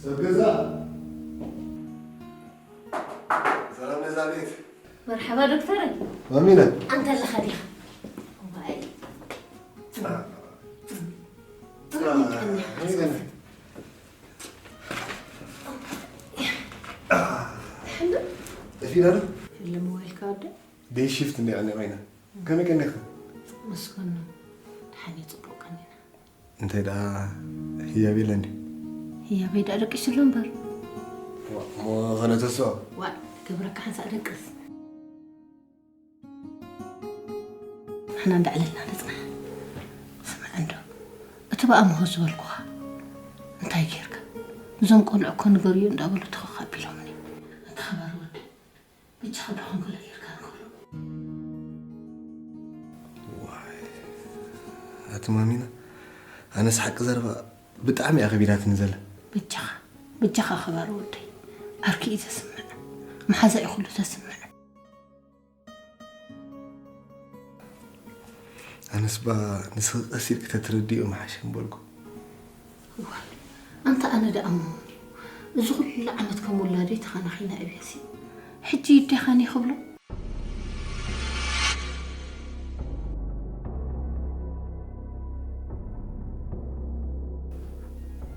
ሰብ ገዛ። ሰላም ነዛ ቤት። መርሓባ ዶክተር። ማሚና። ኣንተ ኣለኻ ዲኻ? ጠፊና ዶ? ለመዋይልካ ወደ ደይ ሽፍት እንዲ ቀኒ ኮይና። ከመይ ቀኒኻ? መስገኖ። ደሓን እዩ፣ ጽቡቕ ቀኒና። እንታይ ደኣ ህያብ የለን ድዩ? ህያበይ ደኣ ደቂሱ ኣሎ እምበር። እሞ ኸነተስኦ? ዋእ፣ ገብረካ ሓንሳእ ደቅስ። ንሕና እንዳዕለልና ንጽናሕ። ስምዕ እንዶ፣ እቲ ብኣምሆ ዝበልኩኻ እንታይ ጌርካ? እዞም ቆልዑ እኮ ንገርዮ እንዳበሉ ትኽኽ ኣቢሎምኒ። ኣታ ኸባር ወደይ። ብቻ ከብድኹም ገለ ጌርካ ንኽብሎ። ዋይ ኣቲ ማሚና፣ ኣነስ ሓቂ ዘረባ ብጣዕሚ እያ ከቢዳትኒ ዘላ። በጃኻ በጃኻ ኸባር ወደይ፣ ዓርኪ እዩ ዘስምዕ፣ መሓዛ እዩ ኩሉ ዘስምዕ። ኣነስ ባ ንስኺ ቀስ ኢልኪ ተትረድእዮ ምሓሸ ምበልኩ። እዋይ ኣንታ ኣነ ደኣ እሞ እዚ ኩሉ ዓመት ከም ውላደይ ተኻናኺነ ዕብየሲ ሕጂ ይዴኻኒ ክብሎ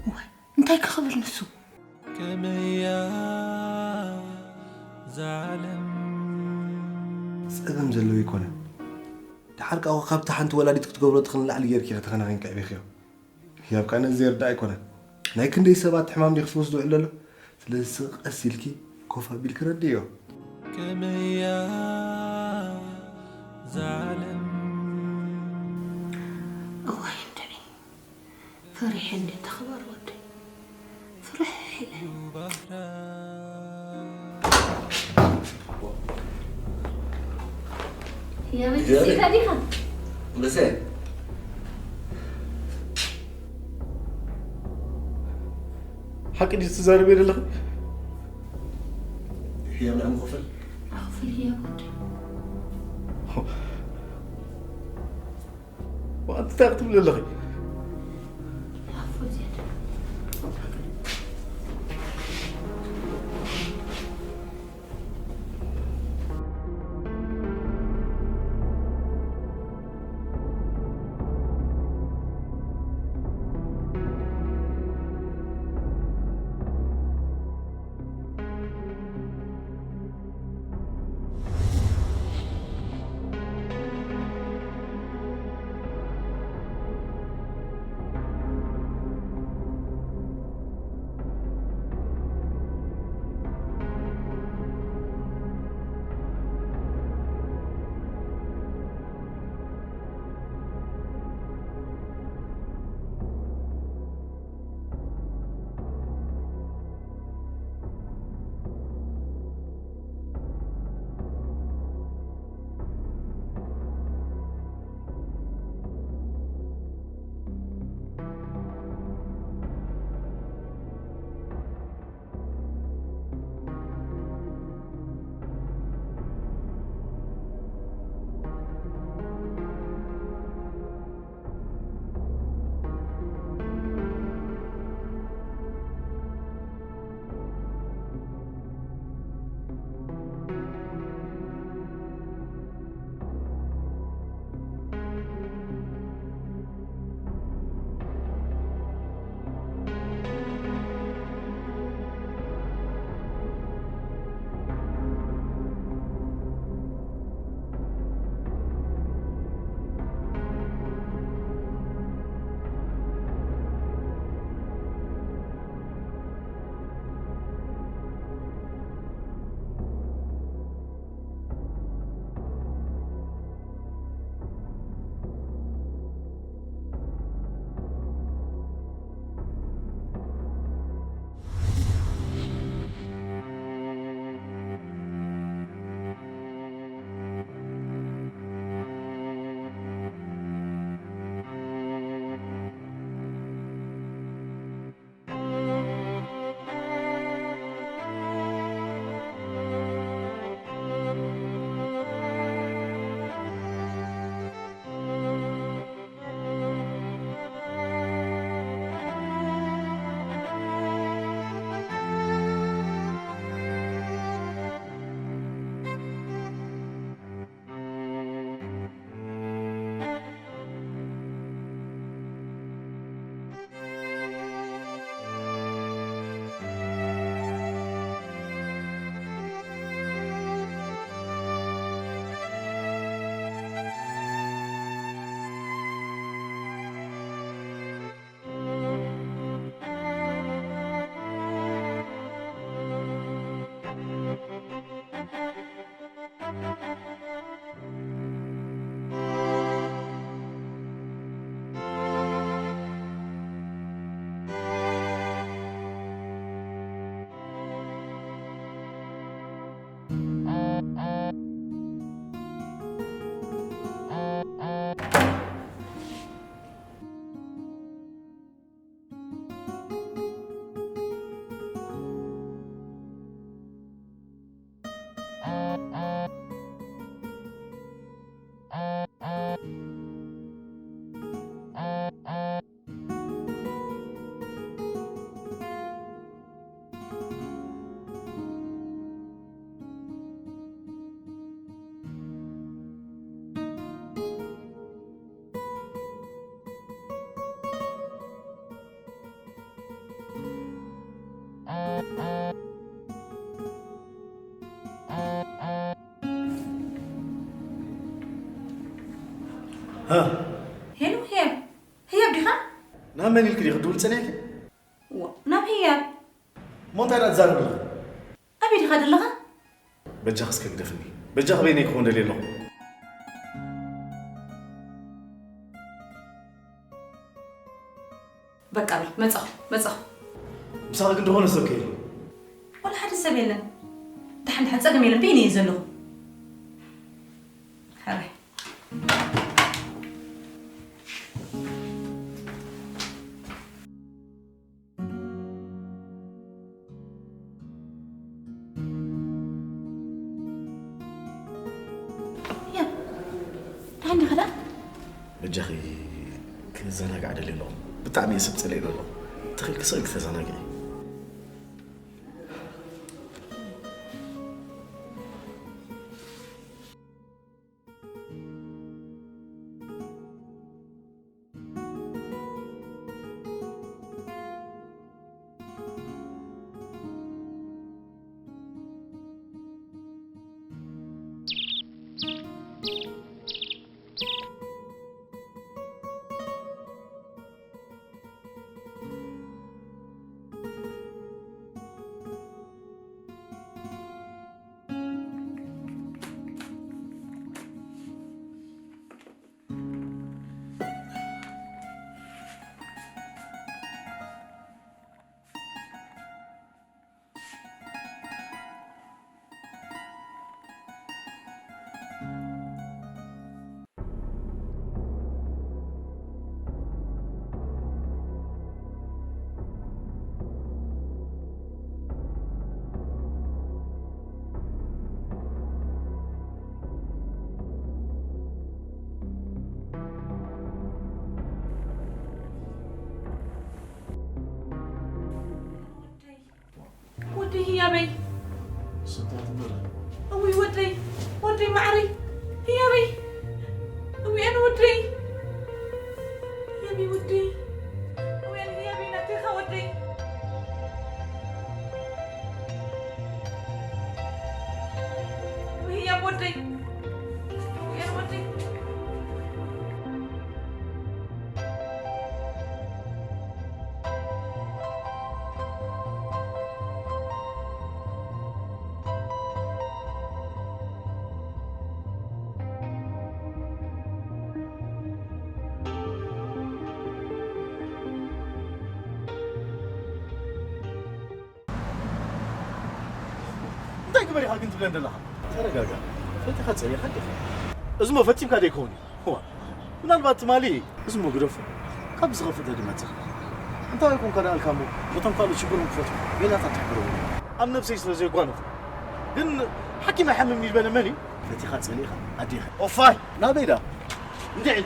እዋይ እንታይ ክኽብል ንሱ ከመያ ዛለም ጸገም ዘለዎ ኣይኮነን። ደሓር ከኣ ካብቲ ሓንቲ ወላዲት ክትገብሮ ትኽእል ንላዕሊ ጌርኪ ኢኺ ተኸናኺንኪ ኣዕቢኽዮ። ህያብ ከኣ ነዚ ዘይርዳእ ኣይኮነን። ናይ ክንደይ ሰባት ሕማም ድዩ ክትወስዶ ውዕል ዘሎ? ስለዚ ስቕ ቀስ ኢልኪ ኮፍ ኣቢልኪ ረድእዮ። ከመያ ዛለም እዋይ እንድዒ ፈሪሐ እንዴ ተኽበር ወደይ ፍርሕ ኢለ ህያበይ ትስኢካ ዲኻ? በሰ ሓቂ ድዩ ትዛረብ ዘለኺ? ህያብ ንዓም ክፍል ኣኽፍል ህያብ ወደይ ዋት እንታይ ክትብሊ ኣለኺ? ሄሎ ህያብ፣ ህያብ ዲኻ? ናብ መን ኢልክ ዲኺ ትድውል ጸኒሕኪ? ዋ፣ ናብ ህያብ። እሞ እንታይ ደኣ ትዛረቢ ኣለኺ? ኣበይ ዲኻ ዘለኻ? በጃኺ እስከ ግደፍኒ። በጃኺ በይነይ ክኾን ደልየ ኣለኹ። በቃ በይ፣ መጻኹ፣ መጻኹ። ምሳኺ ግን ዝኾነ ሰብ ከ የለን? ዋላ ሓደ ሰብ የለን። ደሓን ደሓን ጸገም የለን፣ በይነይ እየ ዘለኹ። ሕራይ። ያ፣ ደሓን ዲኻ ደኣ? በጃኺ ክዘናጋዕ ደልየ ኣለኹ። ብጣዕሚ እየ ሰብ ጸሊኤ ዘለኹ። ተኺእልኪ ስቕ ኢልኪ ተዘናግዒ። ወደይ ህያበይ። ስንታት እምበር። እውይ ወደይ፣ ወደይ ማዕረይ፣ ህያበይ። እውይ ኣነ ወደይ። ህያበይ ወደይ። እውይ ኣነ ህያበይ ናተይኻ ወደይ። እውይ ህያብ ወደይ። እውይ ኣነ ወደይ። እንታይ ግበር ኢኻ ግን ትብለን ዘለኻ? ተረጋጋ። ፈቲኻ ጸሊእኻ ዲኻ? እዚሞ ፈጺምካ ደይከውን እዩ። እዋ፣ ምናልባት ትማሊ እዚሞ ግደፎ። ካብ ዝኸፍእ ተድመጽእ። እንታይ ኮንካ ደኣ ኣልካ እሞ፣ ነቶም ካልኦት ሽግሮም ክፈትሑ ሜላታት ትሕብረዎም። ኣብ ነብሰይ ስለ ዘየጓነፉ። ግን ሓኪም ኣይሓምምን እዩ ዝበለ መን እዩ? ፈቲኻ ጸሊእኻ ኣዴኻ። ኦፋይ! ናበይ ደኣ? እንድዒ!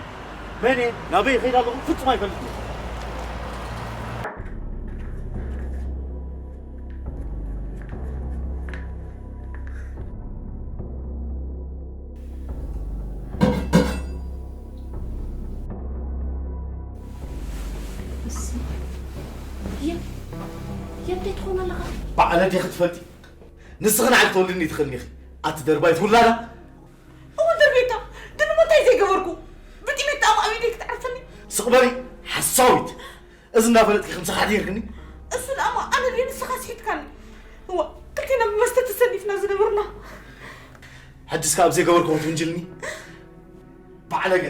መን እየ? ናበይ ይኸይድ ኣለኹ? ፍጹም ኣይፈልጥን። የብደይ ትኾን ኣለኻ? ባዕለ ዲኺ ትፈልጢ? ንስኺ ንዓይ ክትወልድኒ ትኽእልኒ ኢኺ። ኣቲ ደርባይት ውላዳ። እወ ደርቤታ፣ ግን እሞ እንታይ ዘይገበርኩ? ብጥሜት ጣዕሙ ኣብ ኢደይ ክትዓርፈኒ? ስቕ በሊ፣ ሓሳዊት። እዚ እንዳፈለጥኪ ከም ሰኻዕቲ ጌርክኒ? እሱ ደኣ እሞ ኣነ ድየ ንስኻ ስሒትካኒ? እዋ፣ ክልቴና ብመስተ ተሰኒፍና ዝነበርና። ሕጅስ ካብ ዘይገበርኩ ክትውንጅልኒ? ባዕለገ።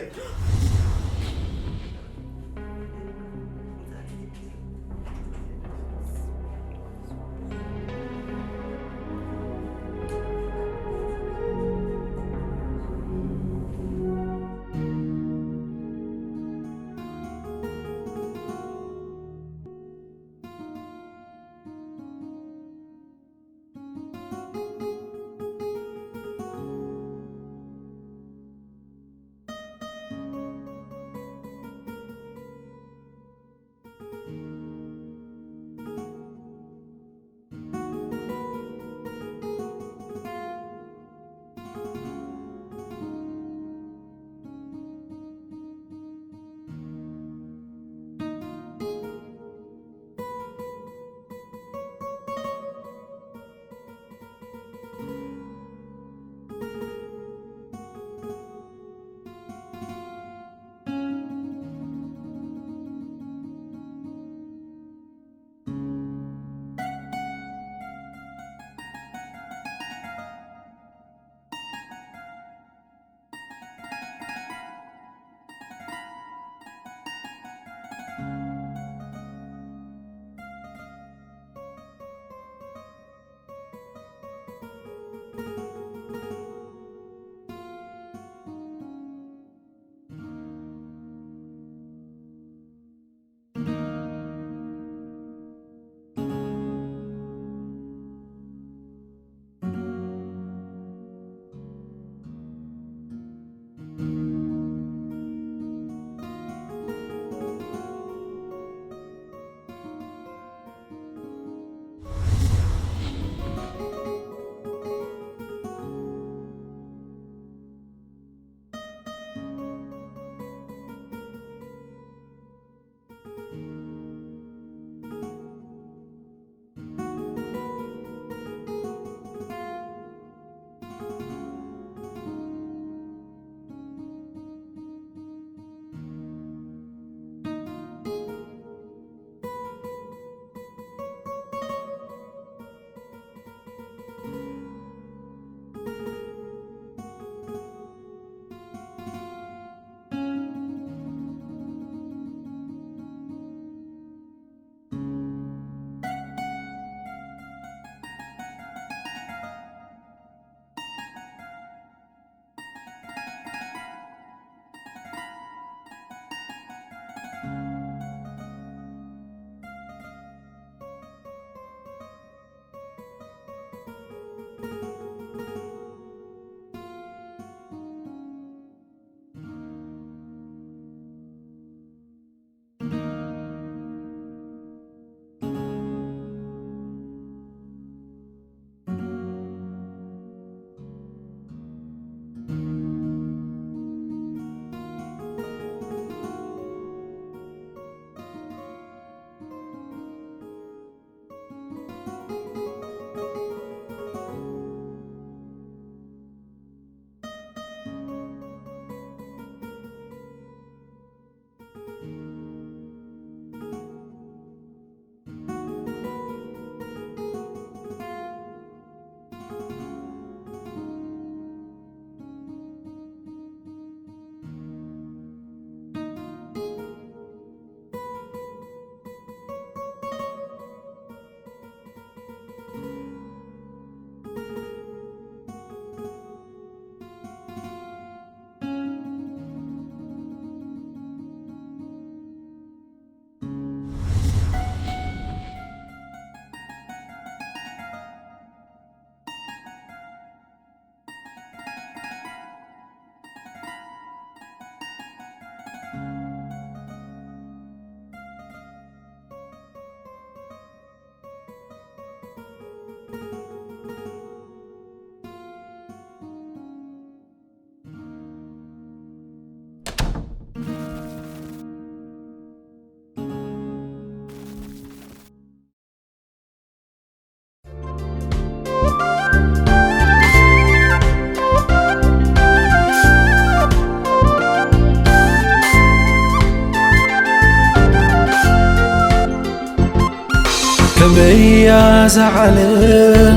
ከመይ እያ እዛ ዓለም፣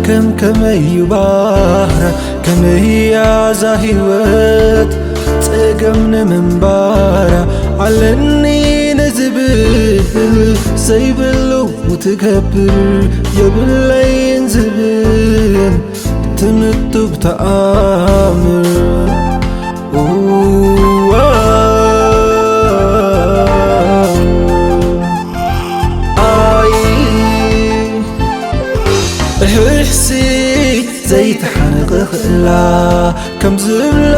ከም ከመይ እዩ ባህራ፣ ከመይ እያ እዛ ህይወት፣ ጸገም ንምንባራ፣ ኣለኒ ንዝብል ዘይብሉ ትገብር፣ የብለይን ዝብል ትምቱብ ተኣምር። ኣይ እሕሕሲ ዘይተሓነቐ ክእላ ከም ዝብሎ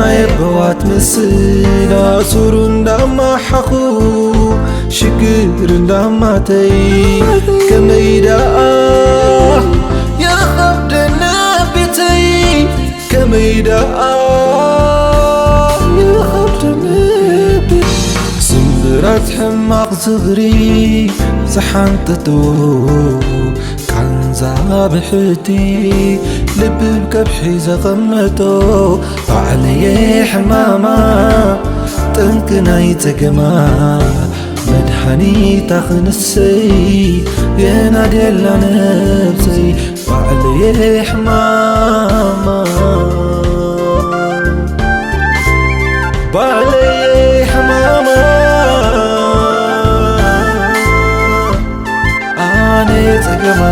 ናይ ኣቦዋት ምስላ ሱሩ እንዳማሓኹ ሽግር እንዳማተይ ከመይ ደኣ ይኸብድ ነቢተይ ከመይ ደኣ ይኸብድ ነቢ ስምብራት ሕማቕ ዝኽሪ ዝሓንጠጡ ቃንዛ ብሕቲ ልቢ ብከብሒ ዘቐመጦ ባዕለየ ሕማማ ጠንቂ ናይ ጸገማ መድሃኒታ ክንሰይ የናድየላ ነብሰይ ባዕለየ ሕማማ ባዕለየ ሕማማ ኣነ ጸገማ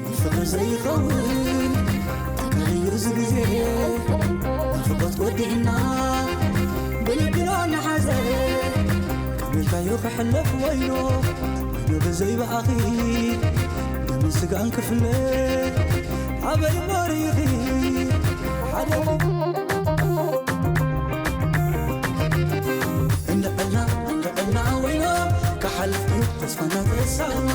ንፍቕሪ ዘይኸውን ተጋይዩ እዚ ግዜ ናፍቖት ወዲእና ብልግሮ ንሓዘ ከመልካዮ ክሕለፍ ወይኖ ወይኖ ብዘይ ብኣኺ ደምን ስጋን ክፍለ ኣበይ እሞ ርኢኺ ሓደ እንዕልና እንዕልና ወይኖ ክሓልፍ እዩ ተስፋና ተሳእኖ